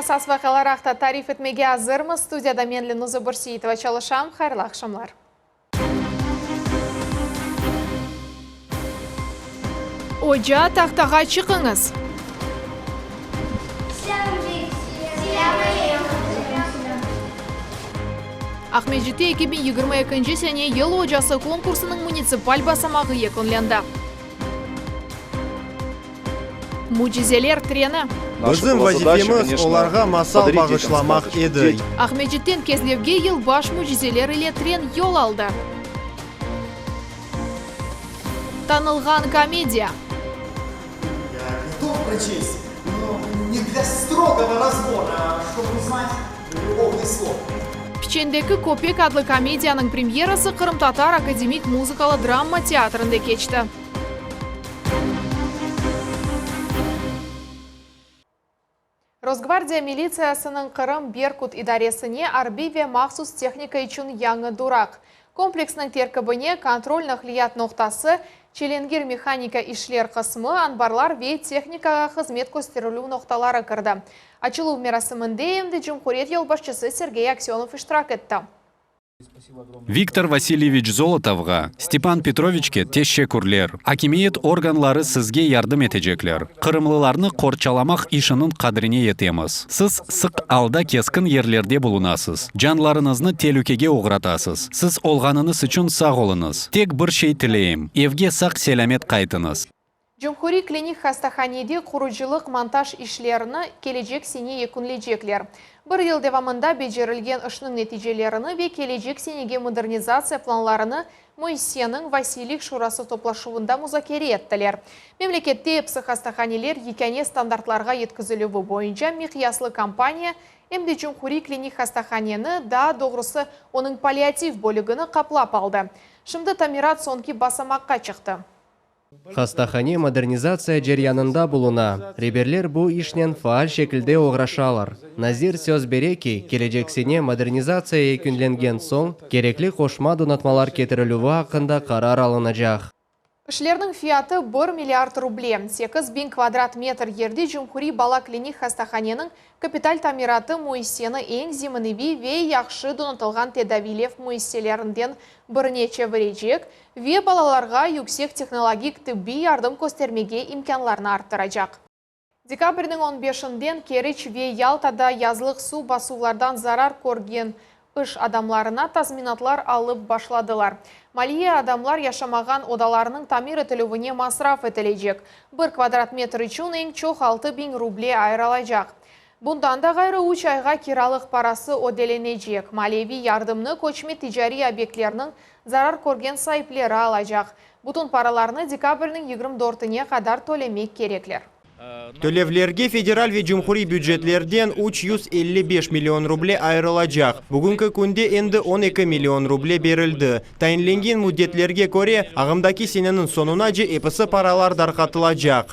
esas vaqiaları aqta tarif etmege azırmız. Studiyada men, Lenuza Bürseitova, çalışam. Hayırlı aqşamlar. Oca, tahtağa çıqıñız! Aqmescitte 2022 sene Yıl ocası konkursınıñ munitsipal basamağı yekünlendi. Mücizeler treni. Bizim vazifemiz olarğa masal bağışlamaq edi. Aqmescitten Kezlevge yılbaş mücizeler ile tren yol aldı. Tanılğan komediya. Piçendeki köpek adlı komediyanıñ premyerası Qırımtatar akademik muzıkalı-drama teatrinde keçti. Rosgvardiya militsiyasınıñ Qırım Berkut idaresine arbiy ve mahsus tehnika içün yañı duraq kompleksiniñ terkibine kontrol-naqliyat noqtası, çilengir mehanika işler qısmı, anbarlar ve tehnikağa hızmet kösterilüv noqtaları kirdi. Açıluv merasiminde em de cumhuriyet yolbaşçısı Sergey Aksönov iştirak etti. Viktor Vasilyeviç Zolotovğa, Stepan Petroviçke teşekkürler. Akimiyet organları sizge yardım etecekler. Qırımlılarnı qorçalamaq işiniñ qadrine yetemiz. Siz sıq alda keskin yerlerde bulunasız, canlarıñıznı telükege oğratasız. Siz olğanıñız içün sağ oluñız. Tek bir şey tileyim, evge sağ-selâmet qaytıñız. Cumhuriy klinik hastahanede qurucılıq-montaj işlerini kelecek sene yekünleycekler. Bir yıl devamında becerilgen işniñ neticelerini ve kelecek senege modernizatsiya planlarını müessiseniñ Vasiylik şurası toplaşuvında muzakere ettiler. Memlekette episi hastahaneler yekâne standartlarğa yetkizilüvi boyunca miqyaslı kampaniya em de Cumhuriy klinik hastahaneni, daa doğrusı onıñ palliativ bölügini qaplap aldı. Şimdi tamirat soñki basamaqqa çıqtı. Hastahane modernizatsiya ceryanında buluna, reberler bu işnen faal şekilde oğraşalar. Nazir söz bere ki, kelecek sene modernizatsiya yekünlengen soñ, kerekli qoşma donatmalar ketirilüvi aqqında qarar alınacaq. İşlerniñ fiyatı bir milliard ruble. 8000 kvadrat metr yerde Cumhuriy bala klinik hastahaneniñ Kapital tamiratı müessiseni eñ zemaneviy ve yahşı donatılğan tedaviylev müessiselerinden birine çevirecek ve balalarğa yüksek tehnologik tıbbiy yardım köstermege imkânlarnı arttıracaq. Dekabrniñ on beşinden Keriç ve Yaltada yazlıq suv basuvlardan zarar körgen iş adamlarına tazminatlar alıp başladılar. Maliye adamlar yaşamağan odalarnıñ tamir etilüvine masraf etilecek. Bir kvadrat metr içün eñ çoq 6000 ruble ayırılacaq. Bundan da ğayrı, üç ayğa kiralıq parası ödelenecek. Maliyeviy yardımnı köçme ticariy obyektlerniñ zarar körgen saipleri alacaq. Bütün paralarnı dekabrniñ yigirmi dörtüne qadar tölemek kerekler. Tölevlerge federal ve cumhuriy bücetlerden 355 million ruble ayırılacaq. Bugünki künde endi 12 million ruble berildi. Tayinlengen müddetlerge köre, ağımdaki seneniñ soñunace episi paralar darqatılacaq.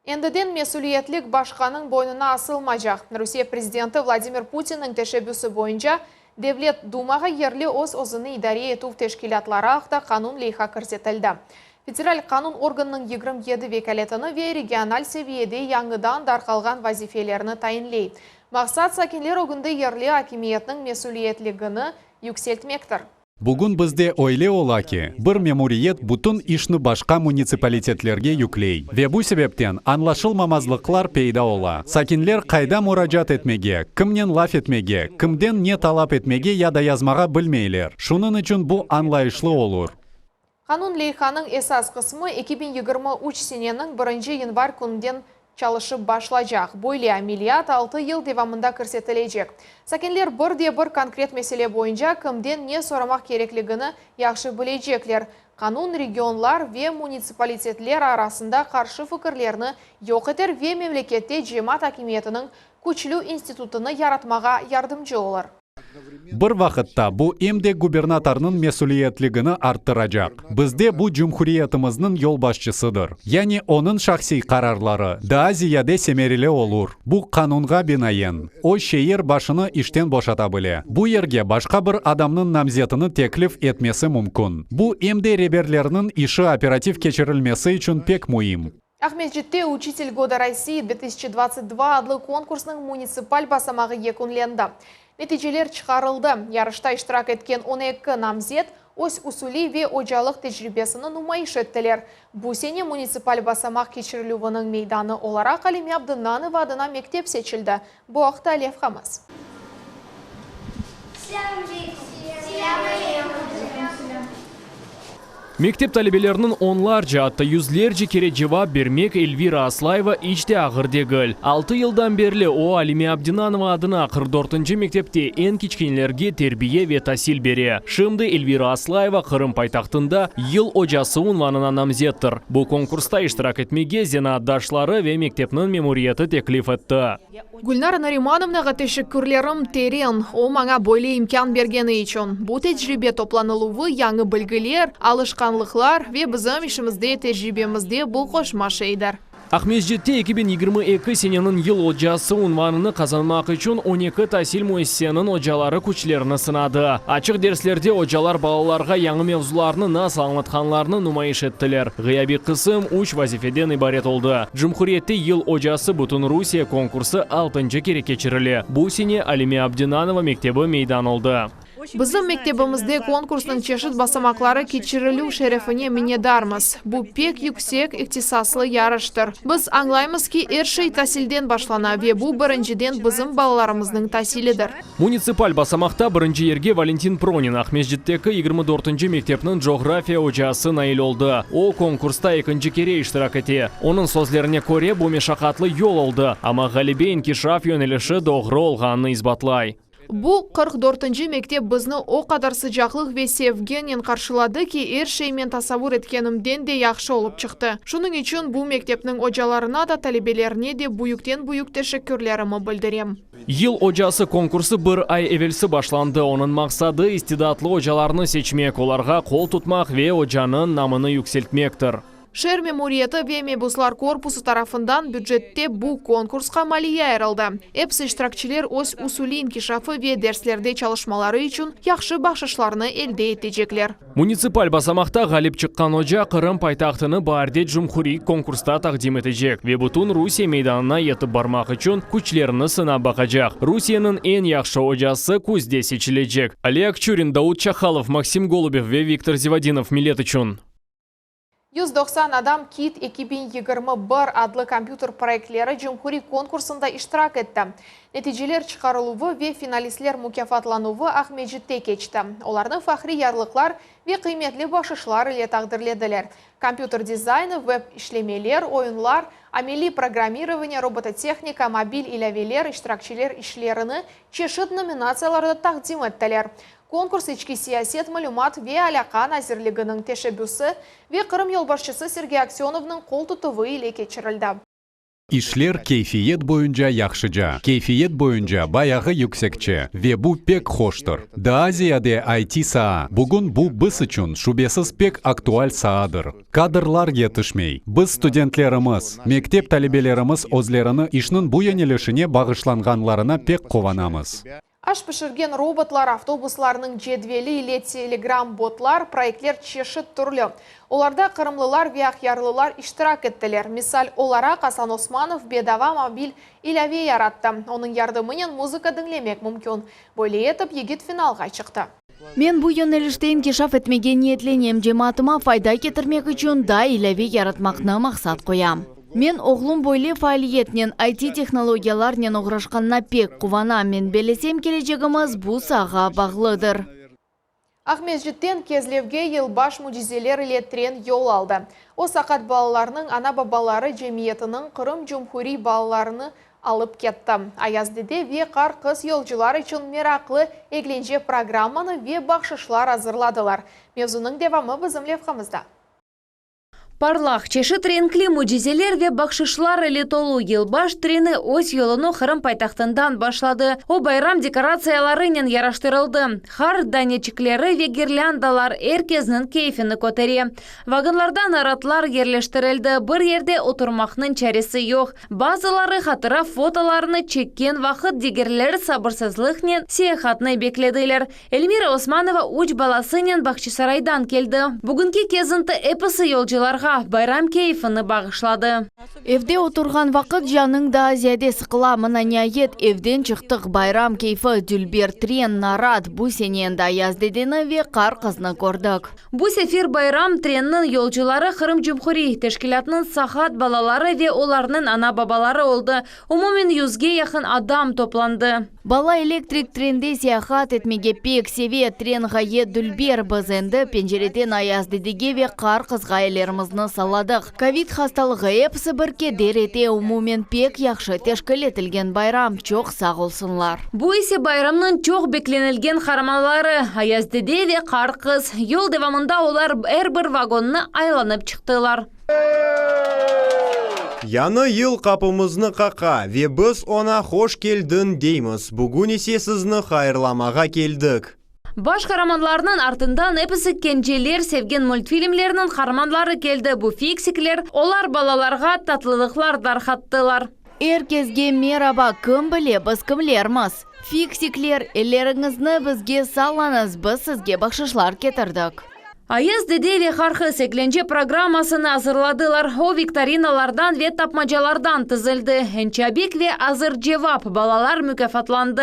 Endiden mesüliyetlik başqanıñ boynuna asılmacaq. Rusiye prezidenti Vladimir Putinniñ teşebbüsi boyunca Devlet Dumağa yerli öz-özüni idare etüv teşkilâtları aqta qanun leyha kirsetildi. Federal qanun organınıñ 27 vekâletini ve regional seviyede yañıdan darqalğan vazifelerini tayinley. Maqsat, sakinler ögünde yerli akimiyetniñ mesüliyetligini yükseltmektir. Bugün bizde öyle ola ki, bir memuriyet bütün işni başqa munitsipalitetlerge yükley ve bu sebepten añlaşılmamazlıqlar peyda ola. Sakinler qayda muracaat etmege, kimnen laf etmege, kimden ne talap etmege ya da yazmağa bilmeyler. Şunıñ içün bu añlayışlı olur. Qanun leyhanıñ esas qısmı 2023 seneniñ birinci yanvar kününden çalışıp başlacaq. Böyle ameliyat altı yıl devamında kirsetilecek. Sakinler bir de bir konkret mesele boyunca kimden ne soramaq kerekligini yahşı bilecekler. Qanun regionlar ve munitsipalitetler arasında qarşı fikirlerni yoq eter ve memlekette cemaat akimiyetiniñ küçlü institutını yaratmağa yardımcı olur. Bir vaqıtta bu em de gubernatornıñ mesüliyetligini arttıracaq. Bizde bu cumhuriyetimizniñ yolbaşçısıdır. Yani onıñ şahsiy qararları daa ziyade semereli olur. Bu qanunğa binaen, o şeer başını işten boşata bile, bu yerge başqa bir adamnıñ namzetini teklif etmesi mümkün. Bu em de reberlerniñ işi operativ keçirilmesi içün pek müim. Aqmescitte Uçitel goda Rossii 2022 adlı konkursnıñ munitsipal basamağı yekünlendi. Neticeler çıqarıldı. Yarışta iştirak etken 12 namzet öz usuliy ve ocalıq tecribesini numayış ettiler. Bu sene munitsipal basamaq keçirilüviniñ meydanı olaraq Alime Abdennanova adına mektep seçildi. Bu aqta levhamız. Mektep talebeleriniñ onlarca, atta yüzlerce kere cevap bermek Elvira Aslayeva iç de ağır degil. Altı yıldan berli o, Alime Abdinanova adına 44-nci mektepte eñ kiçkenelerge terbiye ve tasil bere. Şimdi Elvira Aslayeva Qırım paytahtında Yıl ocası unvanına namzettir. Bu konkursta iştirak etmege zenaatdaşları ve mektepniñ memuriyeti teklif etti. Gülnara Narimanovnağa teşekkürlerim teren, o maña böyle imkân bergeni içün. Bu tecribe toplanıluvı, yañı bilgiler, alışqanlıqlar ve bizim işimizde, tecribemizde bu qoşma şeydir. Aqmescitte 2022 seneniñ Yıl ocası unvanını qazanmaq içün 12 tasil müessiseniñ ocaları küçlerini sınadı. Açıq derslerde ocalar balalarğa yañı mevzularnı nasıl añlatqanlarını numayış ettiler. Ğıyabiy qısım üç vazifeden ibaret oldı. Cumhuriyette Yıl ocası Bütünrusiye konkursı altıncı kere keçirile. Bu sene Alime Abdinanova mektebi meydan oldı. Bizim mektebimizde konkursnıñ çeşit basamaqları keçirilüv şerefine minnetdarmız. Bu pek yüksek ihtisaslı yarıştır. Biz añlaymız ki, er şey tasilden başlana ve bu birinciden bizim balalarımıznıñ tasilidir. Munitsipal basamaqta birinci yerge Valentin Pronin, Aqmescitteki 24-nci mektepniñ coğrafiya ocası nail oldı. O, konkursta ekinci kere iştirak ete. Onıñ sözlerine köre, bu meşaqatlı yol oldı, amma ğalebe inkişaf yönelişi doğru olğanını isbatlay. Bu 44-nci mektep bizni o qadar sıcaqlıq ve sevginen qarşıladı ki, er şey men tasavur etkenimden de yahşı olıp çıqtı. Şunıñ içün bu mektepniñ ocalarına da, talebelerine de büyükten-büyük teşekkürlerimi bildirem. Yıl ocası konkursı bir ay evelsi başlandı. Onıñ maqsadı, istidatlı ocalarnı seçmek, olarğa qol tutmaq ve ocanıñ namını yükseltmektir. Şeer memuriyeti ve mebuslar korpusı tarafından bücette bu konkursqa maliye ayırıldı. Episi iştirakçiler öz usuliy inkişafı ve derslerde çalışmaları içün yahşı bahşışlarnı elde etecekler. Munitsipal basamaqta ğalip çıqqan oca Qırım paytahtını baarde cumhuriy konkursta taqdim etecek ve bütün Rusiye meydanına yetip barmaq içün küçlerini sınap baqacaq. Rusiyeniñ eñ yahşı ocası küzde seçilecek. Ali Akçurin, Daud Çahalov, Maksim Golubev ve Viktor Zivadinov, Millet içün. 190 adam KIT 2021 adlı kompyuter proyektleri cumhuriy konkursında iştirak etti. Neticeler çıqarıluvı ve finalistler mukâfatlanuvı Aqmescitte keçti. Olarnı fahriy yarlıqlar ve qıymetli bahşışlar ile taqdirlediler. Kompyuter dizaynı, web-işlemeler, oyunlar, ameliy programmirovaniye, robototehnika, mobil ilâveler iştirakçiler işlerini çeşit nominatsiyalarda taqdim ettiler. Konkurs İçki siyaset, malümat ve alâqa nazirliginiñ teşebbüsi ve Qırım yolbaşçısı Sergey Aksönovnıñ qol tutuvı ile keçirildi. İşler keyfiyet boyunca yahşıca, keyfiyet boyunca bayağı yüksekçe ve bu pek hoştır. Daa ziyade IT saa, bugün bu biz içün şübesiz pek aktual saadır. Kadrlar yetişmey. Biz studentlerimiz, mektep talebelerimiz özlerini işniñ bu yönelişine bağışlanğanlarına pek quvanamız. Aş pişirgen robotlar, avtobuslarnıñ cedveli ile telegram-botlar, proyektler çeşit türlü. Olarda qırımlılar ve aqyarlılar iştirak ettiler. Misal olaraq, Asan Osmanov bedava mobil ilâve yarattı. Onıñ yardımınen muzıka diñlemek mümkün. Böyle etip, yigit finalğa çıqtı. Men bu yönelişte inkişaf etmege niyetlenem, cemaatıma fayda ketirmek içün daa ilâve yaratmaqnı maqsat qoyam. Men oğlum böyle faaliyetnen, IT-tehnologiyalarnen oğraşqanına pek quvanam, men bellesem kelecegimiz bu saağa bağlıdır. Aqmescitten Kezlevge yılbaş mücizeler ile tren yol aldı. O, saqat balalarnıñ ana-babaları cemiyetiniñ Qırım cumhuriy balalarını alıp ketti. Ayaz dede ve qar qız yolcular içün meraqlı eglence programmanı ve bahşışlar azırladılar. Mevzunıñ devamı bizim levhamızda. Parlaq, çeşit renkli mücizeler ve bahşışlar ile tolu yılbaş treni öz yolunı Qırım paytahtından başladı. O, bayram dekoratsiyalarınen yaraştırıldı. Qar daneçikleri ve girlândalar er kesniñ keyfini kötere. Vagonlarda naratlar yerleştirildi, bir yerde oturmaqnıñ çaresi yoq. Bazıları hatıra fotolarını çekken vaqıt, digerleri sabırsızlıqnen seyahatnı beklediler. Elmira Osmanova üç balasınen Bağçasaraydan keldi. Bugünki kezinti episi yolcularğa. balalarğa bayram keyfini bağışladı. Evde oturğan vaqıt canıñ daa ziyade sıqıla. Mına, niayet, evden çıqtıq. Bayram keyfi, dülber tren, narat. Bu sene endi Ayaz dedeni ve Qar qıznı kördik. Bu sefer bayram trenniñ yolcuları Qırım Cumhuriy teşkilâtınıñ saqat balaları ve olarnıñ ana-babaları oldı. Umumen yüzge yaqın adam toplandı. Bala elektrik trende seyahat etmege pek seve. Tren ğayet dülber. Biz endi pencereden Ayaz dedege ve Qar qızğa ellerimizni salladıq. Kovid hastalığı episi bir keder ete. Umumen pek yahşı teşkil etilgen bayram. Çoq sağ olsunlar. Bu ise bayramnıñ çoq beklenilgen qaramanları, Ayaz dede ve Qar qız. Yol devamında olar er bir vagonnı aylanıp çıqtılar. Yañı yıl qapımıznı qaqa ve biz oña hoş keldiñ deymiz, bugün ise sizni hayırlamağa keldik. Baş qaramanlarnıñ artından episi kenceler sevgen multfilmlerniñ qaramanları keldi, bu fiksikler, olar balalarğa tatlılıqlar darqattılar. Er kesge meraba, kim bile biz kimlermiz? Fiksikler, elleriñizni bizge sallañız, biz sizge bahşışlar ketirdik. Ayaz dede ve Qarqız eglence programmasını azırladılar. O, viktorinalardan ve tapmacalardan tizildi. Eñ çabik ve azırcevap balalar mukâfatlandı.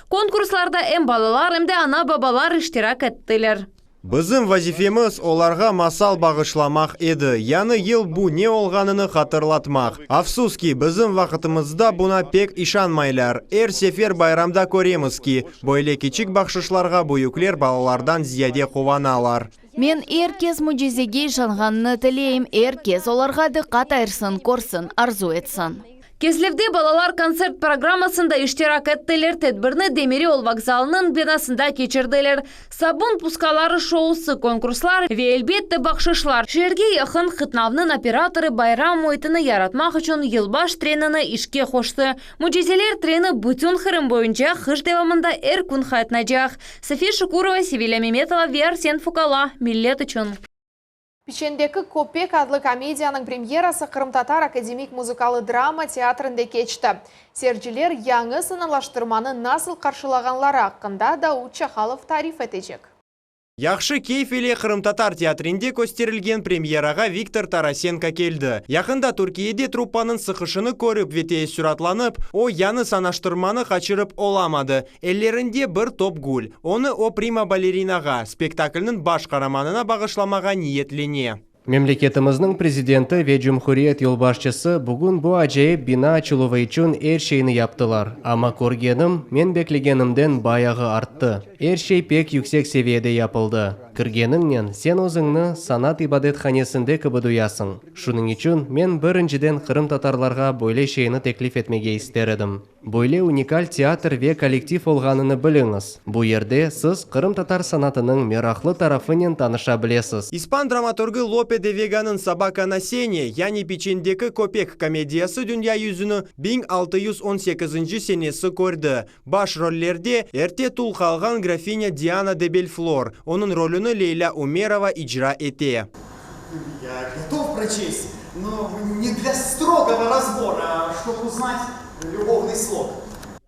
Konkurslarda em balalar, em de ana-babalar iştirak ettiler. Bizim vazifemiz olarğa masal bağışlamaq edi, yañı yıl bu ne olğanını hatırlatmaq. Afsus ki, bizim vaqıtımızda buña pek işanmaylar. Er sefer bayramda köremiz ki, böyle kiçik bahşışlarğa büyükler balalardan ziyade quvanalar. Men er kes mücizege işanğanını tileyim, er kes olarğa diqqat ayırsın, körsin, arzu etsin. Kezlevde balalar kontsert programmasında iştirak ettiler. Tedbirni demiryol vokzalınıñ binasında keçirdiler. Sabun puskaları şousı, konkurslar ve, elbette, bahşışlar. Şeerge yaqın qıtnavnıñ operatorı bayram müitini yaratmaq içün yılbaş trenini işke qoştı. Mücizeler treni bütün Qırım boyunca qış devamında er kün qatnaycaq. Safiye Şukurova, Sevilâ Memetova ve Arsen Fukala, Millet içün. Piçendeki köpek adlı komediyanıñ premyerası Qırımtatar akademik muzıkalı drama teatrinde keçti. Seyirciler yañı sanalaştırmanı nasıl qarşılağanları aqqında Daud Çahalov tarif etecek. Yahşı keyf ile Qırımtatar teatrinde kösterilgen premyerağa Viktor Tarasenko keldi. Yaqında Türkiyede truppanıñ sıqışını körip ve teessüratlanıp, o, yañı sanaştırmanı qaçırıp olamadı. Ellerinde bir top gül. Onı o prima-balerinağa, spektaklniñ baş qaramanına bağışlamağa niyetlene. Memleketimizniñ Prezidenti ve cumhuriyet yolbaşçısı bugün bu acayip bina açıluvı içün er şeyni yaptılar, amma körgenim, men beklegenimden bayağı arttı. Er şey pek yüksek seviyede yapıldı. Kirgeniñnen, sen özüñni sanat ibadethanesinde kibi duyasıñ. Şunıñ içün men birinciden qırımtatarlarğa böyle şeyni teklif etmege ister edim. Böyle unikal teatr ve kollektiv olğanını biliñiz, bu yerde siz qırımtatar sanatınıñ meraqlı tarafınen tanışa bilesiz. İspan dramaturgı Lope de Veganıñ Sobaka na sene, yani Piçendeki köpek komediyası dünya yüzüni 1618-nci senesi kördi. Baş rollerde, erte tul qalğan grafinya Diana de Belflor, onıñ rolüni Leylâ Ümerova icra ete. Ya gotov proçest, no ne dlâ strogogo razbora, a ştob uznat lübovnıy slog.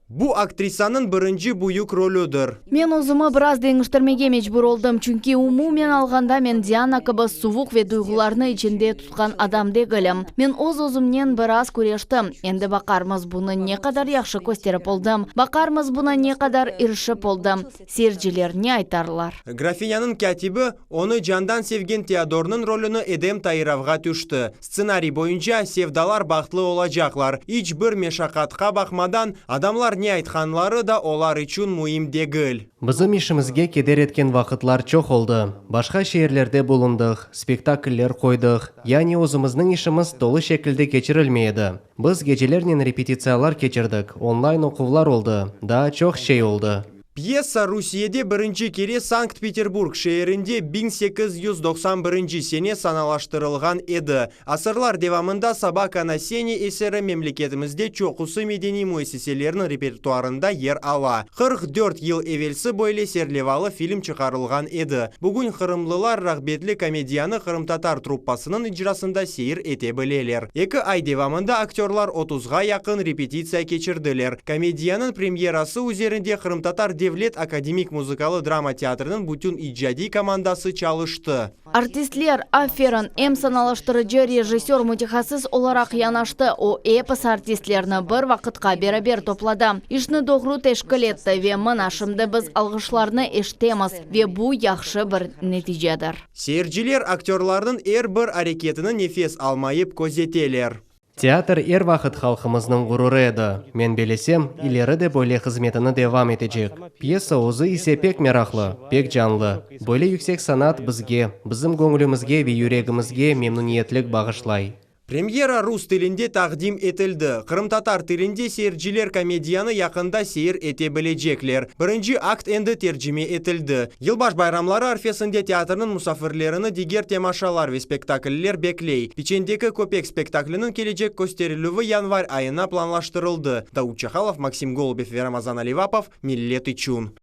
Bu aktrisanıñ birinci büyük rolüdir. Men özümi biraz deñiştirmege mecbur oldım, çünki umumen alğanda men Diana kibi suvuq ve duyğularnı içinde tutqan adam degilim. Men öz-özümnen biraz küreştim. Endi baqarmız, bunı ne qadar yahşı kösterip oldım. Baqarmız, buna ne qadar irişip oldım. Seyirciler ne aytarlar? Grafinyanıñ kâtibi, onı candan sevgen Teodornıñ rolüni Edem Tairovğa tüşti. Stsenariy boyunca, sevdalar bahtlı olacaqlar, iç bir meşaqatqa baqmadan, adamlar ne aytqanları da olar içün müim degil. Bizim işimizge keder etken vaqıtlar çoq oldı. Başqa şeerlerde bulundıq, spektakller qoydıq, yani özümizniñ işimiz tolu şekilde keçirilmey edi. Biz gecelernen repetitsiyalar keçirdik, onlayn oquvlar oldı, daa çoq şey oldı. Pyesa Rusiyede birinci kere Sankt-Peterburg şeerinde 1891 sene sanalaştırılğan edi. Asırlar devamında Sobaka na sene eseri memleketimizde çoqusı medeniy müessiselerniñ repertuarında yer ala. 44 yıl evelsi böyle serlevalı film çıqarılğan edi. Bugün qırımlılar rağbetli komediyanı qırımtatar truppasınıñ icrasında seyir ete bileler. Eki ay devamında aktörlar otuzğa yaqın repetitsiya keçirdiler. Komediyanıñ premyerası üzerinde qırımtatar. Devlet akademik muzıkalı-drama teatriniñ bütün icadiy komandası çalıştı. Artistler, aferin, em sanalaştırıcı rejissör mütehassıs olaraq yanaştı, o, episi artistlerni bir vaqıtqa beraber topladı, işni doğru teşkil etti ve mına şimdi biz alğışlarnı eşitemiz ve bu yahşı bir neticedir. Seyirciler aktörlarnıñ er bir areketini nefes almayıp közeteler. Teatr er vaqıt halqımıznıñ ğururı edi. Men belesem, ileri de böyle hızmetini devam etecek. Pyesa özü ise pek meraqlı, pek canlı. Böyle yüksek sanat bizge, bizim göñlümizge ve yüregimizge memnüniyetlik bağışlay. Premyera rus tilinde taqdim etildi. Qırımtatar tilinde seyirciler komediyanı yaqında seyir ete bilecekler. Birinci akt endi tercime etildi. Yılbaş bayramları arfesinde teatrniñ musafirlerini diger temaşalar ve spektakller bekley. Piçendeki köpek spektakliniñ kelecek kösterilüvi yanvar ayına planlaştırıldı. Davut Çahalov, Maksim Golubev ve Ramazan Alivapov, Millet içün.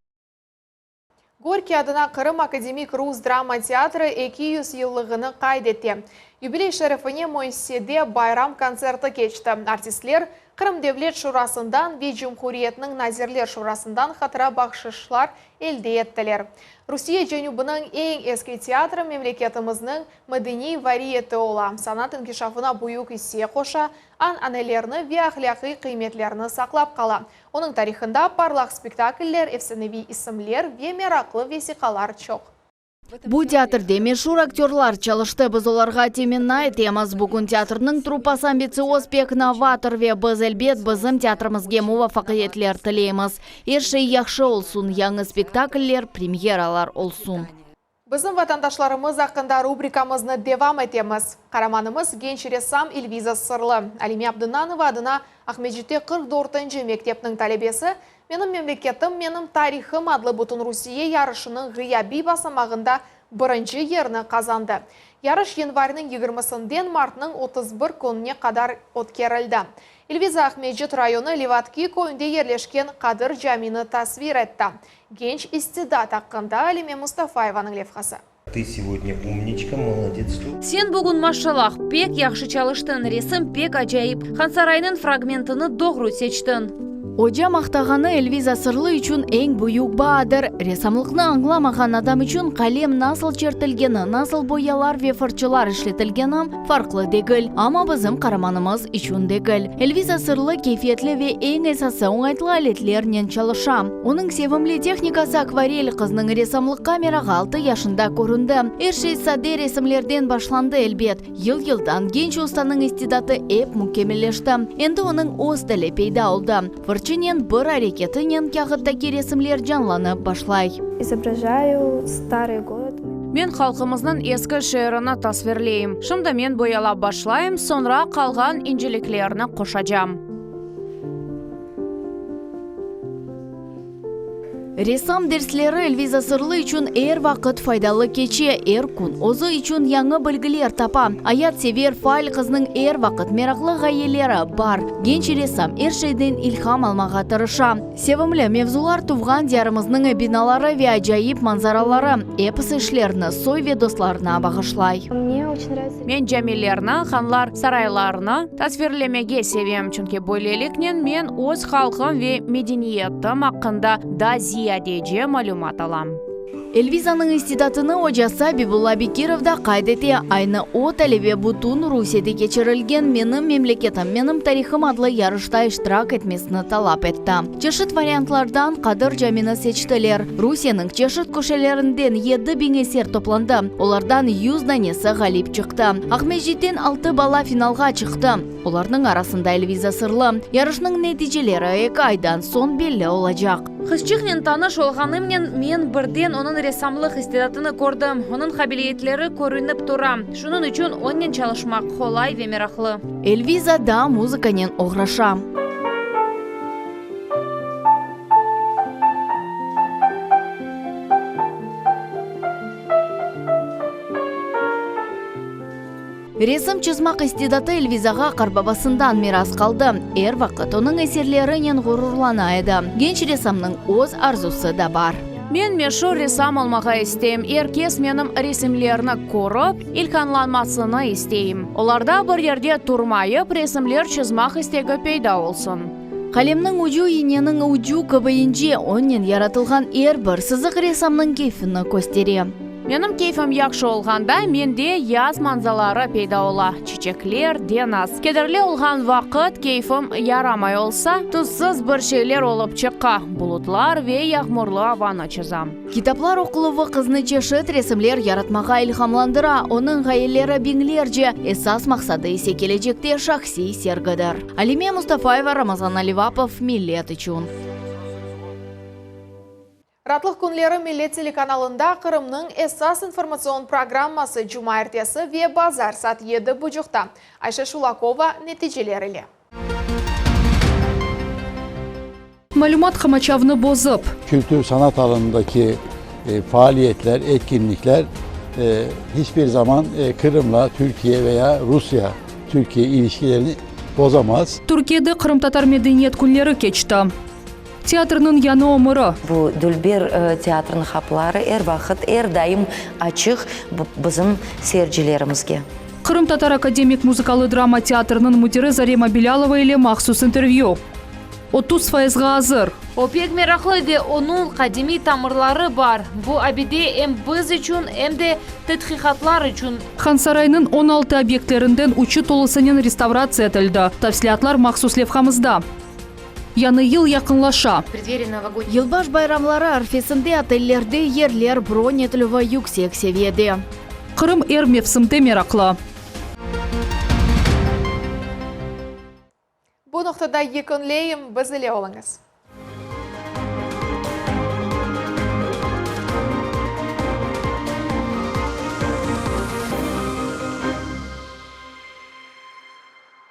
Gorkiy adına Qırım akademik rus drama teatri 200 yıllığını qayd ete. Yubiley şerefine müessisede bayram kontserti keçti. Artistler Qırım Devlet Şurasından ve Cumhuriyetniñ Nazirler Şurasından hatıra bahşışlar elde ettiler. Rusiye cenübiniñ eñ eski teatri memleketimizniñ medeniy variyeti ola, sanat inkişafına büyük isse qoşa, an-anelerni ve ahlâqiy qıymetlerni saqlap qala. Onıñ tarihında parlaq spektakller, efsaneviy isimler ve meraqlı vesiqalar çoq. Bu teatrde meşur aktörlar çalıştı, biz olarğa temenna etemiz. Bugün teatrniñ truppası ambitsioz, pek novator ve biz, elbet, bizim teatrimizge muvafaqiyetler tileymiz. Er şey yahşı olsun, yañı spektakller, premyeralar olsun. Bizim vatandaşlarımız aqqında rubrikamıznı devam etemiz. Qaramanımız, genç ressam İlviza Sırlı. Alime Abdınanova adına Aqmescitte 44-nci mektepniñ talebesi, Menim memleketim, menim tarihım adlı Bütünrusiye yarışınıñ ğıyabiy basamağında birinci yerni qazandı. Yarış yanvarniñ yigirmisinden martnıñ 31 kününe qadar ötkerildi. İlviza Aqmescit rayonı Levadki köyünde yerleşken Qadır camini tasvir etti. Genç istidat aqqında Alime Mustafayevanıñ levhası. Tı segodnâ umniçka, molodets. Sen bugün maşallah, pek yahşı çalıştıñ, resim pek acayip, Hansaraynıñ fragmentini doğru seçtiñ. Oca maqtağanı Elviza Sırlı içün eñ büyük baadır. Ressamlıqnı añlamağan adam içün qalem nasıl çertilgeni, nasıl boyalar ve fırçılar işletilgeni farqlı degil. Amma bizim qaramanımız içün degil. Elviza Sırlı keyfiyetli ve eñ esası oñaytlı aletlernen çalışa. Onıñ sevimli tehnikası akvarel, qıznıñ ressamlıqqa merağı altı yaşında köründi. Er şey sade resimlerden başlandı, elbet. Yıl-yıldan genç ustanıñ istidatı ep mükemmelleşti. Endi onıñ öz tili peyda oldı. Fırçınen bir areketinen kâğıttaki resimler canlanıp başlay. İzobrajayu starıy gorod. Men halqımıznıñ eski şeerini tasvirleyim. Şimdi men boyalap başlayım, soñra qalğan inceliklerni qoşacam. Ressam dersleri Elviza Sırlı içün er vaqıt faydalı keçe, er kün özü içün yañı bilgiler tapa. Ayatsever, faal qıznıñ er vaqıt meraqlı ğayeleri bar. Genç ressam er şeyden ilham almağa tırışa. Sevimli mevzular tuvğan diyarımıznıñ binaları ve acayip manzaraları, episi işlerini soy ve dostlarına bağışlay. Men camilerni, hanlar saraylarını tasvirlemege sevem, çünki böyleliknen men öz halqım ve medeniyetim aqqında daa ziyadece malümat alam. Elvizanıñ istidatını ocası Abibulla Bekirov da qayd ete. Aynı o talebe bütün Rusiyede keçirilgen Menim memleketim, menim tarihım adlı yarışta iştirak etmesini talap etti. Çeşit variantlardan Qadır camini seçtiler. Rusiyeniñ çeşit köşelerinden 7000 eser toplandı, olardan 100 danesi ğalip çıqtı. Aqmescitten altı bala finalğa çıqtı, olarnıñ arasında Elviza Sırlı. Yarışnıñ neticeleri eki aydan soñ belli olacaq. Qızçıqnen tanış olğanımnen men birden onıñ ressamlıq istidatını kördim. Onıñ qabiliyetleri körünip tura, şunıñ içün onnen çalışmaq qolay ve meraqlı. Elviza daa muzıkanen oğraşa. Resim çızmaq istidatı Elvizağa qartbabasından miras qaldı. Er vaqıt onıñ eserlerinen ğururlana edi. Genç ressamnıñ öz arzusı da bar. Men meşur ressam olmağa isteyim. Er kes menim resimlerni körip, İlhamlanmasını isteyim. Olarda bir yerde turmayıp, resimler çızmaq istegi peyda olsun. Qalemniñ ucu iyneniñ ucu kibi ince, onen yaratılğan er bir sızıq ressamnıñ keyfini köstere. Menim keyfim yahşı olğanda, mende yaz manzaları peyda ola, çiçekler, deñiz. Kederli olğan vaqıt, keyfim yaramay olsa, tüssüz bir şeyler olıp çıqa, bulutlar ve yağmurlı avanı çızam. Kitaplar oquluvı qıznı çeşit resimler yaratmağa ilhamlandıra, onıñ ğayeleri biñlerce, esas maqsadı ise kelecekte şahsiy sergidir. Alime Mustafayeva, Ramazan Alivapov, Millet içün. Raatlıq künleri Millet telekanalında Qırımnıñ esas informatsion programması cumaertesi ve bazar saat yedi bucuqta. Ayşe Şulakova neticeler ile. Malümat qamaçavnı bozıp. Kültür-sanat alanındaki faaliyetler, etkinlikler hiç bir zaman Qırımla Türkiye veya Rusya, Türkiye ilişkilerini bozamaz. Türkiyede Qırımtatar medeniyet künleri keçti. Teatrniñ yañı ömüri. Bu dülber teatrniñ qapıları er vaqıt, er daim açıq bizim seyircilerimizge. Qırımtatar akademik muzıkalı-drama teatriniñ müdiri Zarema Bilâlova ile mahsus intervyü. 30 fayızğa azır. O pek meraqlı ve onıñ qadimiy tamırları bar. Bu abide em biz içün, em de tedqiqatlar içün. Hansaraynıñ 16 obyektlerinden üçü tolusınen restavratsiya etildi. Tafsilâtlar mahsus levhamızda. Yañı yıl yaqınlaşa. Yılbaş bayramları arfesinde otellerde yerler bron etilüvi yüksek seviyede. Qırım er mevsimde meraqlı. Bu noqtada yekünleyim, biz ile oluñız.